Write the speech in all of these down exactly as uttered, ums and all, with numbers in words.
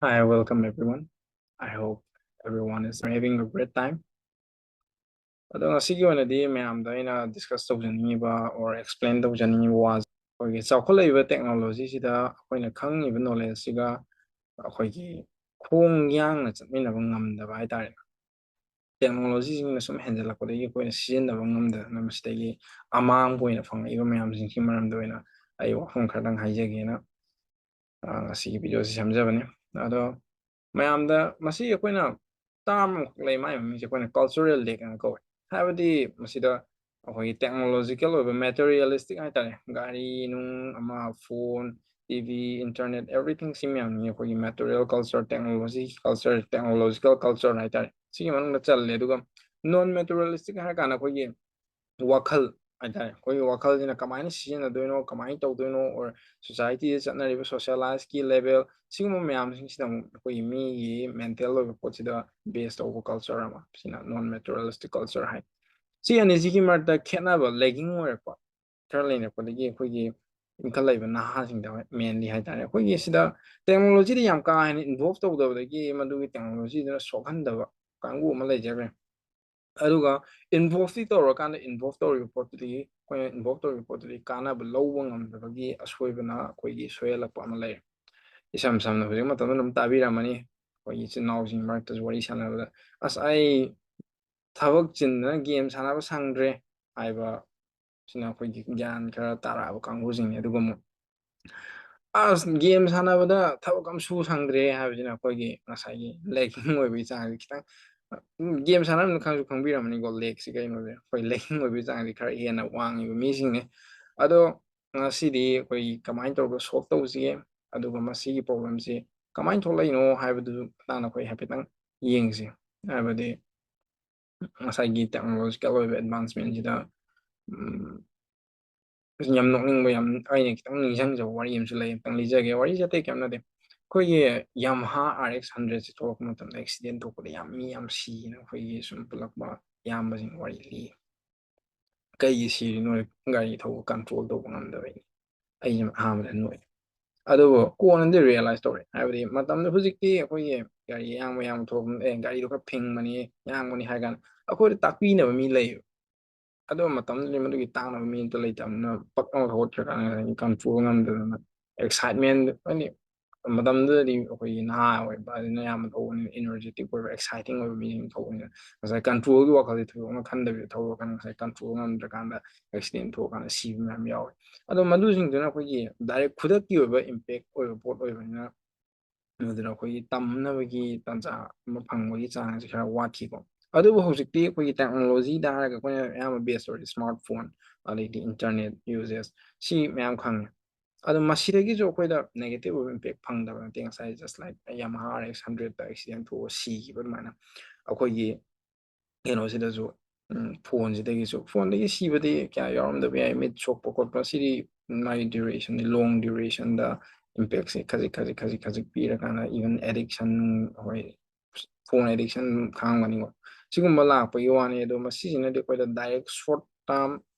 Hi, welcome everyone. I hope everyone is having a great time. ꯑꯗꯣ ꯉꯁꯤꯒꯤ ꯑꯣꯏꯅꯗꯤ ꯃꯌꯥꯝꯗ ꯑꯩꯅ discuss ꯇꯧꯖꯅꯤꯡꯉꯤꯕ or explain ꯇꯧꯖꯅꯤꯡꯉꯤꯕ ꯋꯥꯁꯦ ꯑꯩꯈꯣꯏꯒꯤ ꯆꯥꯎꯈꯠꯂꯛꯏꯕ technologyꯁꯤꯗ ꯑꯩꯈꯣꯏꯅ ꯈꯪꯉꯤꯕ knowledgeꯁꯤꯒ ꯑꯩꯈꯣꯏꯒꯤ ꯈꯣꯡ ꯌꯥꯡꯅ ꯆꯠꯃꯤꯟꯅꯕ ꯉꯝꯗꯕ ꯍꯥꯏꯇꯥꯔꯦ꯫ Technologyꯁꯤꯡꯅ ꯁꯨꯝ ꯍꯦꯟꯖꯜꯂꯛꯄꯗꯒꯤ ꯑꯩꯈꯣꯏꯅ ꯁꯤꯖꯤꯟꯅꯕ ꯉꯝꯗꯗꯅ ꯃꯁꯤꯗꯒꯤ ꯑꯃꯥꯡꯕ ꯑꯣꯏꯅ ꯐꯪꯉꯛꯏꯕ ꯃꯌꯥꯝꯁꯤꯡꯁꯤꯒꯤ ꯃꯔꯝꯗ ꯑꯣꯏꯅ ꯑꯩ ꯋꯥꯐꯝ ꯈꯔꯗꯪ ꯍꯥꯏꯖꯒꯦꯅ ꯉꯁꯤꯒꯤ videoꯁꯤ ꯁꯦꯝꯖꯕꯅꯤ꯫ ꯑꯗꯣ ꯃꯌꯥꯝꯗ ꯃꯁꯤ ꯑꯩꯈꯣꯏꯅ term ꯑꯃꯈꯛ ꯂꯩ, ꯃꯥꯒꯤ ꯃꯃꯤꯡꯁꯦ ꯑꯩꯈꯣꯏꯅ cultural lag ꯍꯥꯏꯅ ꯀꯧꯋꯦ꯫ ꯍꯥꯏꯕꯗꯤ ꯃꯁꯤꯗ ꯑꯩꯈꯣꯏꯒꯤ technological ꯑꯣꯏꯕ materialistic ꯍꯥꯏꯇꯥꯔꯦ, ꯒꯥꯔꯤ ꯅꯨꯡ ꯑꯃ, phone, TV, internet, everything ꯁꯤ ꯃꯌꯥꯝꯁꯤ ꯑꯩꯈꯣꯏꯒꯤ material culture, technology culture, technological culture ꯍꯥꯏꯇꯥꯔꯦ, ꯁꯤꯒꯤ ꯃꯅꯨꯡꯗ ꯆꯜꯂꯦ꯫ ꯑꯗꯨꯒ non materialistic ꯍꯥꯏꯔ ꯀꯥꯟꯗ ꯑꯩꯈꯣꯏꯒꯤ ꯋꯥꯈꯜ ꯍꯥꯏꯇꯥꯔꯦ, ꯑꯩꯈꯣꯏꯒꯤ ꯋꯥꯈꯜꯁꯤꯅ ꯀꯃꯥꯏꯅ ꯁꯤꯖꯤꯟꯅꯗꯣꯏꯅꯣ, ꯀꯃꯥꯏꯅ ꯇꯧꯗꯣꯏꯅꯣ, or societyꯗ ꯆꯠꯅꯔꯤꯕ socializeꯀꯤ level, ꯁꯤꯒꯨꯝꯕ ꯃꯌꯥꯝꯁꯤꯡꯁꯤꯗ ꯑꯃꯨꯛ ꯑꯩꯈꯣꯏꯒꯤ ꯃꯤꯒꯤ mental ꯑꯣꯏꯕ ꯄꯣꯠꯁꯤꯗ base ꯇꯧꯕ culture ꯑꯃ, ꯁꯤꯅ non materialistic culture ꯍꯥꯏ꯫ ꯁꯤ ꯑꯅꯤꯁꯤꯒꯤ ꯃꯔꯛꯇ ꯈꯦꯠꯅꯕ, lagging ꯑꯣꯏꯔꯛꯄ ꯈꯔ ꯂꯩꯔꯛꯄꯗꯒꯤ ꯑꯩꯈꯣꯏꯒꯤ ꯏꯟꯈꯠꯂꯛꯏꯕ ꯅꯍꯥꯁꯤꯡꯗ mainly ꯍꯥꯏꯇꯥꯔꯦ, ꯑꯩꯈꯣꯏꯒꯤ ꯁꯤꯗ technologyꯗ ꯌꯥꯝ ꯀꯥ ꯍꯦꯟꯅ involve ꯇꯧꯗꯕꯗꯒꯤ ꯃꯗꯨꯒꯤ technologyꯗꯨꯅ ꯁꯣꯛꯍꯟꯗꯕ ꯀꯥꯡꯕꯨ ꯑꯃ ꯂꯩꯖꯈ꯭ꯔꯦ꯫ ꯑꯗꯨꯒ involveꯇꯤ ꯇꯧꯔꯀꯥꯟꯗ involve ꯇꯧꯔꯤꯕ ꯄꯣꯠꯇꯨꯗꯒꯤ, ꯑꯩꯈꯣꯏꯅ involve ꯇꯧꯔꯤꯕ ꯄꯣꯠꯇꯨꯗꯒꯤ ꯀꯥꯟꯅꯕ ꯂꯧꯕ ꯉꯝꯗꯕꯒꯤ ꯑꯁꯣꯏꯕꯅ ꯑꯩꯈꯣꯏꯒꯤ ꯁꯣꯏꯍꯜꯂꯛꯄ ꯑꯃ ꯂꯩꯔꯦ꯫ ꯏꯁꯝ ꯁꯝꯅ ꯍꯧꯖꯤꯛ ꯃꯇꯝꯗ ꯑꯗꯨꯝ ꯇꯥꯕꯤꯔꯝꯃꯅꯤ, ꯑꯩꯈꯣꯏꯒꯤ ꯏꯆꯤꯟ ꯏꯅꯥꯎꯁꯤꯡ ꯃꯔꯛꯇꯁꯨ ꯋꯥꯔꯤ ꯁꯥꯟꯅꯕꯗ, "ꯑꯁ, ꯑꯩ ꯊꯕꯛ ꯆꯤꯟꯗꯅ game ꯁꯥꯟꯅꯕ ꯁꯪꯗ꯭ꯔꯦ" ꯍꯥꯏꯕ ꯁꯤꯅ ꯑꯩꯈꯣꯏꯒꯤ ꯒ꯭ꯌꯥꯟ ꯈꯔ ꯇꯥꯔꯛꯑꯕ ꯀꯥꯡꯕꯨꯁꯤꯡꯅꯤ꯫ ꯑꯗꯨꯒ ꯑꯃꯨꯛ, "ꯑꯁ, game ꯁꯥꯟꯅꯕꯗ ꯊꯕꯛ ꯑꯃ ꯁꯨ ꯁꯪꯗ꯭ꯔꯦ" ꯍꯥꯏꯕꯁꯤꯅ ꯑꯩꯈꯣꯏꯒꯤ ꯉꯁꯥꯏꯒꯤ lagging ꯑꯣꯏꯕꯒꯤ ꯆꯥꯡꯁꯦ ꯈꯤꯇꯪ, game ꯁꯥꯟꯅꯔꯝꯅꯤꯅ ꯈꯪꯁꯨ ꯈꯪꯕꯤꯔꯝꯃꯅꯤꯀꯣ, lagꯁꯤ ꯀꯩꯅꯣꯁꯦ꯫ ꯑꯩꯈꯣꯏ lagging ꯑꯣꯏꯕꯒꯤ ꯆꯥꯡꯁꯦ ꯈꯔ ꯍꯦꯟꯅ ꯋꯥꯡꯉꯤꯕ ꯃꯤꯁꯤꯡꯅꯤ꯫ ꯑꯗꯣ ꯉꯁꯤꯗꯤ ꯑꯩꯈꯣꯏ ꯀꯃꯥꯏꯅ ꯇꯧꯔꯒ solve ꯇꯧꯁꯤꯒꯦ, ꯑꯗꯨꯒ ꯃꯁꯤꯒꯤ problemꯁꯤ ꯀꯃꯥꯏꯅ ꯊꯣꯛꯂꯛꯏꯅꯣ ꯍꯥꯏꯕꯗꯨ ꯃꯇꯥꯡꯗ ꯑꯩꯈꯣꯏ ꯍꯥꯏꯐꯦꯠꯇꯪ ꯌꯦꯡꯁꯤ꯫ ꯍꯥꯏꯕꯗꯤ ꯉꯁꯥꯏꯒꯤ technological ꯑꯣꯏꯕ advancementꯁꯤꯗ, ꯎꯝ, ꯌꯥꯝ ꯅꯣꯛꯅꯤꯡꯕ, ꯌꯥꯝ ꯑꯩꯅ ꯈꯤꯇꯪ ꯅꯤꯡꯁꯤꯡꯖꯕ ꯋꯥꯔꯤ ꯑꯃꯁꯨ ꯂꯩ, ꯑꯝꯇꯪ ꯂꯤꯖꯒꯦ꯫ ꯋꯥꯔꯤꯁꯦ ꯑꯇꯩ ꯀꯩꯝ ꯅꯠꯇꯦ꯫ ꯑꯩꯈꯣꯏꯒꯤ Yamaha RX hundredꯁꯦ ꯊꯣꯛꯂꯛꯄ ꯃꯇꯝꯗ accident ꯊꯣꯛꯄꯗ ꯌꯥꯝ ꯃꯤ ꯌꯥꯝ ꯁꯤꯅ ꯑꯩꯈꯣꯏꯒꯤ ꯁꯨꯝ ꯄꯨꯜꯂꯛꯄ ꯏꯌꯥꯝꯕꯁꯤꯡ ꯋꯥꯔꯤ ꯂꯤ꯫ "ꯀꯩꯒꯤ ꯁꯤꯔꯤꯅꯣ? ꯒꯥꯔꯤ ꯊꯧꯕ control ꯇꯧꯕ ꯉꯝꯗꯕꯩꯅꯤ"꯫ ꯑꯩꯁꯦ ꯑꯍꯥꯟꯕꯗ ꯅꯣꯛꯑꯦ꯫ ꯑꯗꯨꯕꯨ ꯀꯣꯟꯅꯗꯤ realize ꯇꯧꯔꯦ꯫ ꯍꯥꯏꯕꯗꯤ ꯃꯇꯝꯗꯨ ꯍꯧꯖꯤꯛꯇꯤ ꯑꯩꯈꯣꯏꯒꯤ ꯒꯥꯔꯤ ꯌꯥꯡꯕ ꯌꯥꯡꯕ ꯊꯣꯛꯄ, "ꯑꯦ, ꯒꯥꯔꯤꯗꯣ ꯈꯔ ꯐꯤꯡꯕꯅꯤ, ꯌꯥꯡꯕꯅꯤ" ꯍꯥꯏ ꯀꯥꯟꯗ ꯑꯩꯈꯣꯏꯗ ꯇꯥꯛꯄꯤꯅꯕ ꯃꯤ ꯂꯩꯌꯦꯕ꯫ ꯑꯗꯣ ꯃꯇꯝꯗꯨꯗꯤ ꯃꯗꯨꯒꯤ ꯇꯥꯛꯅꯕ ꯃꯤ ꯑꯝꯇ ꯂꯩꯇꯕꯅꯤꯅ ꯄꯛ ꯑꯃ ꯍꯧꯒꯠꯈ꯭ꯔꯀꯥꯟꯗ ꯉꯁꯥꯏꯒꯤ control ꯉꯝꯗꯗꯅ, excitement, ꯍꯥꯏꯗꯤ ꯃꯇꯝꯗꯨꯗꯗꯤ ꯑꯩꯈꯣꯏꯒꯤ ꯅꯍꯥ ꯑꯣꯏꯕ ꯑꯗꯨꯅ ꯑꯌꯥꯝꯕ ꯇꯧꯕꯅꯤꯅ energetic ꯑꯣꯏꯕ, exciting ꯑꯣꯏꯕ ꯃꯤ ꯑꯃ ꯊꯧꯕꯅꯤꯅ ꯉꯁꯥꯏ controlꯒꯤ ꯋꯥꯈꯜꯗꯤ ꯊꯣꯏꯗꯣꯛꯅ ꯈꯟꯗꯕꯤꯗ ꯊꯧꯔꯀꯥꯟꯗ ꯉꯁꯥꯏ control ꯉꯝꯗ꯭ꯔꯀꯥꯟꯗ accident ꯊꯣꯛꯑꯀꯥꯟꯗ ꯁꯤꯕ ꯃꯌꯥꯝ ꯌꯥꯎꯋꯦ꯫ ꯑꯗꯣ ꯃꯗꯨꯁꯤꯡꯗꯨꯅ ꯑꯩꯈꯣꯏꯒꯤ direct ꯈꯨꯗꯛꯀꯤ ꯑꯣꯏꯕ impact ꯑꯣꯏꯕ ꯄꯣꯠ ꯑꯣꯏꯕꯅꯤꯅ ꯃꯗꯨꯅ ꯑꯩꯈꯣꯏꯒꯤ ꯇꯝꯅꯕꯒꯤ ꯇꯥꯟꯖꯥ ꯑꯃ ꯐꯪꯕꯒꯤ ꯆꯥꯡꯁꯦ ꯈꯔ ꯋꯥꯠꯈꯤꯀꯣ꯫ ꯑꯗꯨꯕꯨ ꯍꯧꯖꯤꯛꯇꯤ ꯑꯩꯈꯣꯏꯒꯤ technologyꯗ ꯍꯥꯏꯔꯒ ꯑꯩꯈꯣꯏꯅ ꯑꯌꯥꯝꯕ base ꯇꯧꯔꯤꯁꯦ smartphone, ꯑꯗꯩꯗꯤ internet uses, ꯁꯤ ꯃꯌꯥꯝ ꯈꯪꯉꯦ꯫ ꯑꯗꯣ ꯃꯁꯤꯗꯒꯤꯁꯨ ꯑꯩꯈꯣꯏꯗ negative ꯑꯣꯏꯕ impact ꯐꯪꯗꯕ ꯅꯠꯇꯦ꯫ ꯉꯁꯥꯏ just like Yamaha R X hundredꯇ accident ꯊꯣꯛꯑꯒ ꯁꯤꯈꯤꯕ ꯑꯗꯨꯃꯥꯏꯅ ꯑꯩꯈꯣꯏꯒꯤ ꯀꯩꯅꯣꯁꯤꯗꯁꯨ, ꯎꯝ, phoneꯁꯤꯗꯒꯤꯁꯨ, phoneꯗꯒꯤ ꯁꯤꯕꯗꯤ ꯀꯌꯥ ꯌꯥꯎꯔꯝꯗꯕ ꯌꯥꯏ, ꯃꯤꯠ ꯁꯣꯛꯄ ꯈꯣꯠꯄ, ꯁꯤꯗꯤ ꯃꯥꯒꯤ durationꯗꯤ, long durationꯗ impactꯁꯦ ꯈꯖꯤꯛ ꯈꯖꯤꯛ ꯈꯖꯤꯛ ꯈꯖꯤꯛ ꯄꯤꯔꯀꯥꯟꯗ, even addiction, ꯍꯣꯏ, phone addiction ꯈꯥꯡꯒꯅꯤꯀꯣ, ꯁꯤꯒꯨꯝꯕ ꯂꯥꯛꯄꯒꯤ ꯋꯥꯅꯤ꯫ ꯑꯗꯣ ꯃꯁꯤꯁꯤꯅꯗꯤ ꯑꯩꯈꯣꯏꯗ direct short term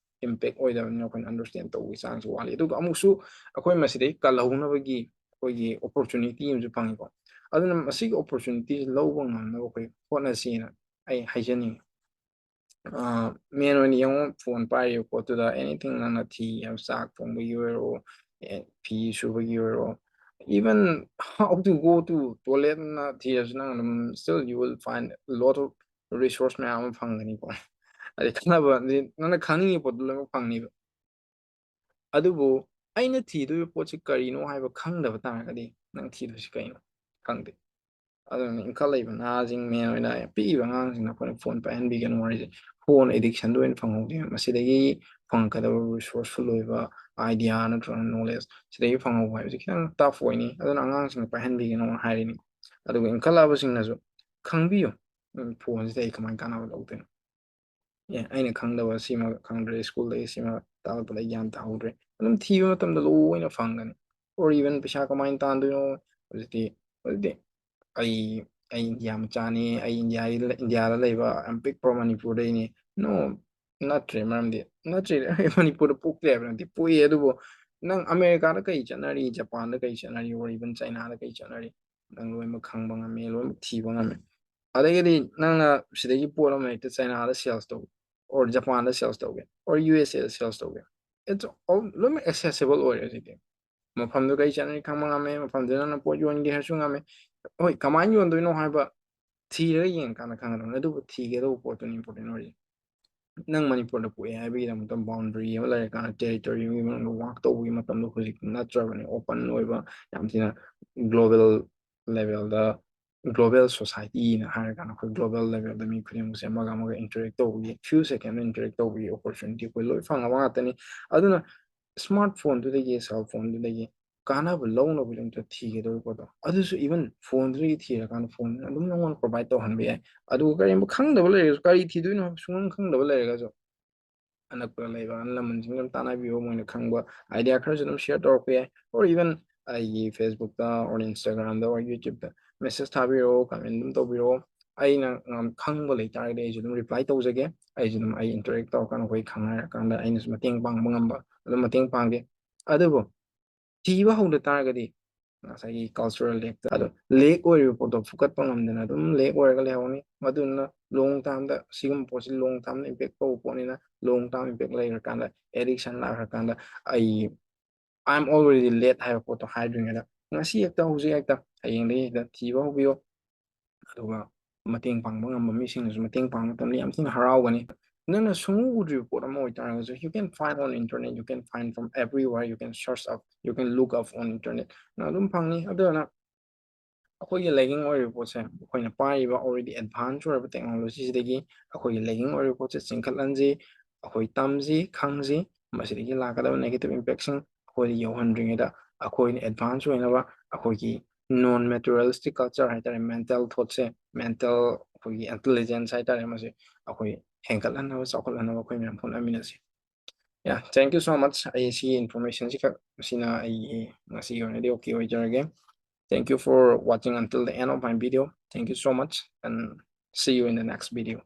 impact ꯑꯣꯏꯗꯕꯅꯤꯅ ꯑꯩꯈꯣꯏꯅ understand ꯇꯧꯕꯒꯤ ꯆꯥꯡꯁꯨ ꯋꯥꯠꯂꯤ꯫ ꯑꯗꯨꯒ ꯑꯃꯨꯛꯁꯨ ꯑꯩꯈꯣꯏ ꯃꯁꯤꯗꯩ ꯀꯜꯍꯧꯅꯕꯒꯤ ꯑꯩꯈꯣꯏꯒꯤ opportunity ꯑꯃꯁꯨ ꯐꯪꯉꯤꯀꯣ꯫ ꯑꯗꯨꯅ ꯃꯁꯤꯒꯤ opportunityꯁꯤ ꯂꯧꯕ ꯉꯝꯅꯕ ꯑꯩꯈꯣꯏ ꯍꯣꯠꯅꯁꯤꯅ ꯑꯩ ꯍꯥꯏꯖꯅꯤꯡꯉꯤ꯫ ꯑ, main ꯑꯣꯏꯅ ꯌꯦꯡꯉꯣ, phone ꯄꯥꯏꯔꯤꯕ ꯄꯣꯠꯇꯨꯗ anything ꯅꯪꯅ ꯊꯤ ꯍꯥꯏꯕ, ꯆꯥꯛ ꯊꯣꯡꯕꯒꯤ ꯑꯣꯏꯔꯣ, ꯑꯦ, ꯐꯤ ꯁꯨꯕꯒꯤ ꯑꯣꯏꯔꯣ, even how to go to toiletꯅ ꯊꯤꯔꯁꯨ ꯅꯪ ꯑꯗꯨꯝ still you will find a lot of resource ꯃꯌꯥꯝ ꯑꯃ ꯐꯪꯒꯅꯤꯀꯣ꯫ ꯑꯗꯩ ꯈꯪꯅꯕ, ꯑꯗꯩ ꯅꯪꯅ ꯈꯪꯅꯤꯡꯉꯤ ꯄꯣꯠꯇꯨ ꯂꯣꯏꯅꯃꯛ ꯐꯪꯅꯤꯕ꯫ ꯑꯗꯨꯕꯨ ꯑꯩꯅ ꯊꯤꯗꯣꯏꯕ ꯄꯣꯠꯁꯤ ꯀꯔꯤꯅꯣ ꯍꯥꯏꯕ ꯈꯪꯗꯕ ꯇꯥꯔꯒꯗꯤ ꯅꯪ ꯊꯤꯗꯣꯏꯁꯤ ꯀꯩꯅꯣ? ꯈꯪꯗꯦ꯫ ꯑꯗꯨꯅ ꯏꯟꯈꯠꯂꯛꯏꯕ ꯅꯍꯥꯁꯤꯡ, main ꯑꯣꯏꯅ ꯄꯤꯛꯏꯕ ꯑꯉꯥꯡꯁꯤꯡꯅ ꯑꯩꯈꯣꯏꯅ phone ꯄꯥꯏꯍꯟꯕꯤꯒꯅꯨ ꯍꯥꯏꯔꯤꯁꯦ꯫ Phone addictionꯗ ꯑꯣꯏꯅ ꯐꯪꯍꯧꯗꯦ꯫ ꯃꯁꯤꯗꯒꯤ ꯐꯪꯉꯛꯀꯗꯕ resourceful ꯑꯣꯏꯕ idea ꯅꯠꯇ꯭ꯔꯒ knowledge ꯁꯤꯗꯒꯤ ꯐꯪꯍꯧꯕ ꯍꯥꯏꯕꯁꯤ ꯈꯤꯇꯪ tough ꯑꯣꯏꯅꯤ꯫ ꯑꯗꯨꯅ ꯑꯉꯥꯡꯁꯤꯡꯅ ꯄꯥꯏꯍꯟꯕꯤꯒꯅꯨ ꯍꯥꯏꯔꯤꯅꯤ꯫ ꯑꯗꯨꯒ ꯏꯟꯈꯠꯂꯛꯑꯕꯁꯤꯡꯅꯁꯨ ꯈꯪꯕꯤꯌꯨ, ꯎꯝ, phoneꯁꯤꯗ ꯑꯩ ꯀꯃꯥꯏꯅ ꯀꯥꯟꯅꯕ ꯂꯧꯗꯣꯏꯅꯣ? ꯑꯦ, ꯑꯩꯅ ꯈꯪꯗꯕ ꯁꯤꯃ ꯈꯪꯗ꯭ꯔꯦ, schoolꯗꯒꯤ ꯁꯤꯃ ꯇꯥꯛꯂꯛꯄꯗ ꯑꯩ ꯒ꯭ꯌꯥꯟ ꯇꯥꯍꯧꯗ꯭ꯔꯦ꯫ ꯑꯗꯨꯝ ꯊꯤꯕ ꯃꯇꯝꯗ ꯂꯣꯏꯅ ꯐꯪꯒꯅꯤ꯫ Or even ꯄꯩꯁꯥ ꯀꯃꯥꯏꯅ ꯇꯥꯟꯗꯣꯏꯅꯣ? ꯍꯧꯖꯤꯛꯇꯤ, ꯍꯧꯖꯤꯛꯇꯤ ꯑꯩ, ꯑꯩ ꯏꯟꯗꯤꯌꯥ ꯃꯆꯥꯅꯤ, ꯑꯩ ꯏꯟꯗꯤꯌꯥꯒꯤ, ꯏꯟꯗꯤꯌꯥꯗ ꯂꯩꯕ ꯌꯥꯝ ꯄꯤꯛꯄ ꯃꯅꯤꯄꯨꯔꯗꯩꯅꯤ꯫ No, ꯅꯠꯇ꯭ꯔꯦ꯫ ꯃꯔꯝꯗꯤ ꯅꯠꯇ꯭ꯔꯦ, ꯑꯩ ꯃꯅꯤꯄꯨꯔꯗ ꯄꯣꯛꯇꯦ ꯍꯥꯏꯕ ꯅꯠꯇꯦ, ꯄꯣꯛꯏ, ꯑꯗꯨꯕꯨ ꯅꯪ ꯑꯃꯦꯔꯤꯀꯥꯗ ꯀꯩ ꯆꯠꯅꯔꯤ, ꯖꯄꯥꯟꯗ ꯀꯩ ꯆꯠꯅꯔꯤ, or even ꯆꯥꯏꯅꯥꯗ ꯀꯩ ꯆꯠꯅꯔꯤ, ꯅꯪ ꯂꯣꯏꯅꯃꯛ ꯈꯪꯕ ꯉꯝꯃꯤ, ꯂꯣꯏꯅꯃꯛ ꯊꯤꯕ ꯉꯝꯃꯤ꯫ ꯑꯗꯒꯤꯗꯤ ꯅꯪꯅ ꯁꯤꯗꯒꯤ ꯄꯣꯠ ꯑꯃ ꯍꯦꯛꯇ ꯆꯥꯏꯅꯥꯗ ꯁꯦꯜꯁ ꯇꯧꯒꯦ, or ꯖꯄꯥꯟꯗ ꯁꯦꯜꯁ ꯇꯧꯒꯦ, or ꯌꯨ ꯑꯦꯁ ꯑꯦꯗ ꯁꯦꯜꯁ ꯇꯧꯒꯦ, it's all ꯂꯣꯏꯅꯃꯛ accessible ꯑꯣꯏꯔꯦ ꯍꯧꯖꯤꯛꯇꯤ꯫ ꯃꯐꯝꯗꯨ ꯀꯩ ꯆꯠꯅꯔꯤ ꯈꯪꯕ ꯉꯝꯃꯦ, ꯃꯐꯝꯗꯨꯗ ꯅꯪꯅ ꯄꯣꯠ ꯌꯣꯟꯒꯦ ꯍꯥꯏꯔꯁꯨ ꯉꯝꯃꯦ꯫ ꯍꯣꯏ, ꯀꯃꯥꯏꯅ ꯌꯣꯟꯗꯣꯏꯅꯣ ꯍꯥꯏꯕ ꯊꯤꯔꯒ ꯌꯦꯡꯉꯀꯥꯟꯗ ꯈꯪꯒꯗꯕꯅꯤ, ꯑꯗꯨꯕꯨ ꯊꯤꯒꯗꯧꯕ ꯄꯣꯠꯇꯨꯅ important ꯑꯣꯏꯔꯤ꯫ ꯅꯪ ꯃꯅꯤꯄꯨꯔꯗ ꯄꯣꯛꯑꯦ ꯍꯥꯏꯕꯒꯤꯗꯃꯛꯇ boundary ꯑꯃ ꯂꯩꯔꯀꯥꯟꯗ, territory ꯑꯃꯒꯤ ꯃꯅꯨꯡꯗ work ꯇꯧꯕꯒꯤ ꯃꯇꯝꯗꯣ ꯍꯧꯖꯤꯛꯇꯤ ꯅꯠꯇ꯭ꯔꯕꯅꯤ, open ꯑꯣꯏꯕ, ꯌꯥꯝ ꯊꯤꯅ global levelꯗ, global societyꯅ ꯍꯥꯏꯔꯀꯥꯟꯗ ꯑꯩꯈꯣꯏ global levelꯗ ꯃꯤ ꯈꯨꯗꯤꯡꯃꯛꯁꯦ ꯑꯃꯒ ꯑꯃꯒ interact ꯇꯧꯕꯒꯤ, few second interact ꯇꯧꯕꯒꯤ opportunity ꯑꯩꯈꯣꯏ ꯂꯣꯏ ꯐꯪꯉꯕ ꯉꯥꯛꯇꯅꯤ꯫ ꯑꯗꯨꯅ smart phoneꯗꯨꯗꯒꯤ, cell phoneꯗꯨꯗꯒꯤ ꯀꯥꯟꯅꯕ ꯂꯧꯅꯕꯒꯤꯗꯃꯛꯇ ꯊꯤꯒꯗꯧꯕ ꯄꯣꯠꯇꯣ, ꯑꯗꯨꯁꯨ even phoneꯗꯨꯗꯒꯤ ꯊꯤꯔꯀꯥꯟꯗ phoneꯗꯨꯅ ꯑꯗꯨꯝ ꯅꯉꯣꯟꯗ provide ꯇꯧꯍꯟꯕ ꯌꯥꯏ꯫ ꯑꯗꯨꯒ ꯀꯔꯤꯒꯨꯝꯕ ꯈꯪꯗꯕ ꯂꯩꯔꯒꯁꯨ, ꯀꯔꯤ ꯊꯤꯗꯣꯏꯅꯣ ꯍꯥꯏꯕ ꯁꯨꯡꯈꯪ ꯈꯪꯗꯕ ꯂꯩꯔꯒꯁꯨ, ꯑꯅꯛꯄꯗ ꯂꯩꯕ ꯑꯍꯜ ꯂꯃꯟꯁꯤꯡꯒ ꯑꯗꯨꯝ ꯇꯥꯟꯅꯕꯤꯌꯣ, ꯃꯣꯏꯅ ꯈꯪꯕ idea ꯈꯔꯁꯨ ꯑꯗꯨꯝ share ꯇꯧꯔꯛꯄ ꯌꯥꯏ, or even ꯑꯩꯒꯤ Facebookꯇ or Instagramꯗ or YouTubeꯇ message ꯊꯥꯕꯤꯔꯛꯑꯣ, comment ꯑꯗꯨꯝ ꯇꯧꯕꯤꯔꯛꯑꯣ꯫ ꯑꯩꯅ ꯉꯝ-, ꯈꯪꯕ ꯂꯩꯇꯥꯔꯒꯗꯤ ꯑꯩꯁꯨ ꯑꯗꯨꯝ reply ꯇꯧꯖꯒꯦ꯫ ꯑꯩꯁꯨ ꯑꯗꯨꯝ, ꯑꯩ interact ꯇꯧꯔꯀꯥꯟꯗ ꯑꯩꯈꯣꯏ ꯈꯪꯅꯔꯀꯥꯟꯗ ꯑꯩꯅꯁꯨ ꯃꯇꯦꯡ ꯄꯥꯡꯕ ꯉꯝꯕ ꯑꯗꯨꯝ ꯃꯇꯦꯡ ꯄꯥꯡꯒꯦ꯫ ꯑꯗꯨꯕꯨ ꯊꯤꯕ ꯍꯧꯗ ꯇꯥꯔꯒꯗꯤ ꯉꯁꯥꯏꯒꯤ cultural lackꯇ, ꯑꯗꯣ lack ꯑꯣꯏꯔꯤꯕ ꯄꯣꯠꯇꯣ ꯐꯨꯀꯠꯄ ꯉꯝꯗꯅ ꯑꯗꯨꯝ lack ꯑꯣꯏꯔꯒ ꯂꯩꯍꯧꯅꯤ꯫ ꯃꯗꯨꯅ long termꯗ ꯁꯤꯒꯨꯝꯕ ꯄꯣꯠꯁꯤ long termꯗ impact ꯇꯧꯕ ꯄꯣꯠꯅꯤꯅ, long term impact ꯂꯩꯈ꯭ꯔꯀꯥꯟꯗ, addiction ꯂꯥꯛꯈ꯭ꯔꯀꯥꯟꯗ, ꯑꯩ "I'm already late" ꯍꯥꯏꯕ ꯄꯣꯠꯇꯣ ꯍꯥꯏꯗ꯭ꯔꯤꯉꯩꯗ, ꯉꯁꯤ ꯍꯦꯛꯇ, ꯍꯧꯖꯤꯛ ꯍꯦꯛꯇ, ꯍꯌꯦꯡꯗꯒꯤ ꯍꯦꯛꯇ ꯊꯤꯕ ꯍꯧꯕꯤꯌꯣ꯫ ꯑꯗꯨꯒ ꯃꯇꯦꯡ ꯄꯥꯡꯕ ꯉꯝꯕ ꯃꯤꯁꯤꯡꯅꯁꯨ ꯃꯇꯦꯡ ꯄꯥꯡꯕ ꯃꯇꯝꯗ ꯌꯥꯝ ꯊꯤꯅ ꯍꯔꯥꯎꯒꯅꯤ꯫ ꯅꯪꯅ ꯁꯨꯡꯎ ꯎꯗ꯭ꯔꯤꯕ ꯄꯣꯠ ꯑꯃ ꯑꯣꯏꯇꯥꯔꯒꯁꯨ, you can find on internet, you can find from everywhere, you can search up, you can look up on internet. ꯅꯪ ꯑꯗꯨꯝ ꯐꯪꯅꯤ꯫ ꯑꯗꯨꯅ ꯑꯩꯈꯣꯏꯒꯤ lacking ꯑꯣꯏꯔꯤꯕ ꯄꯣꯠꯁꯦ, ꯑꯩꯈꯣꯏꯅ ꯄꯥꯏꯔꯤꯕ already advance ꯑꯣꯏꯔꯕ technologyꯁꯤꯗꯒꯤ ꯑꯩꯈꯣꯏꯒꯤ lacking ꯑꯣꯏꯔꯤꯕ ꯄꯣꯠꯁꯦ ꯆꯤꯡꯈꯠꯍꯟꯁꯤ, ꯑꯩꯈꯣꯏ ꯇꯝꯁꯤ, ꯈꯪꯁꯤ, ꯃꯁꯤꯗꯒꯤ ꯂꯥꯛꯀꯗꯕ negative impactꯁꯤꯡ ꯑꯩꯈꯣꯏꯗ ꯌꯧꯍꯟꯗ꯭ꯔꯤꯉꯩꯗ, ꯑꯩꯈꯣꯏꯅ advance ꯑꯣꯏꯅꯕ, ꯑꯩꯈꯣꯏꯒꯤ non materialistic culture ꯍꯥꯏꯇꯥꯔꯦ, mental thoughtꯁꯦ, mental ꯑꯩꯈꯣꯏꯒꯤ intelligence ꯍꯥꯏꯇꯥꯔꯦ, ꯃꯁꯤ ꯑꯩꯈꯣꯏ ꯍꯦꯟꯒꯠꯍꯟꯅꯕ, ꯆꯥꯎꯈꯠꯍꯟꯅꯕ ꯑꯩꯈꯣꯏ ꯃꯌꯥꯝ ꯍꯣꯠꯅꯃꯤꯟꯅꯁꯤ꯫ Yeah, thank you so much. ꯑꯩ ꯁꯤꯒꯤ informationꯁꯤ ꯈꯛ, ꯁꯤꯅ ꯑꯩ ꯉꯁꯤꯒꯤ ꯑꯣꯏꯅꯗꯤ okay ꯑꯣꯏꯖꯔꯒꯦ꯫ Thank you for watching until the end of my video. Thank you so much and see you in the next video.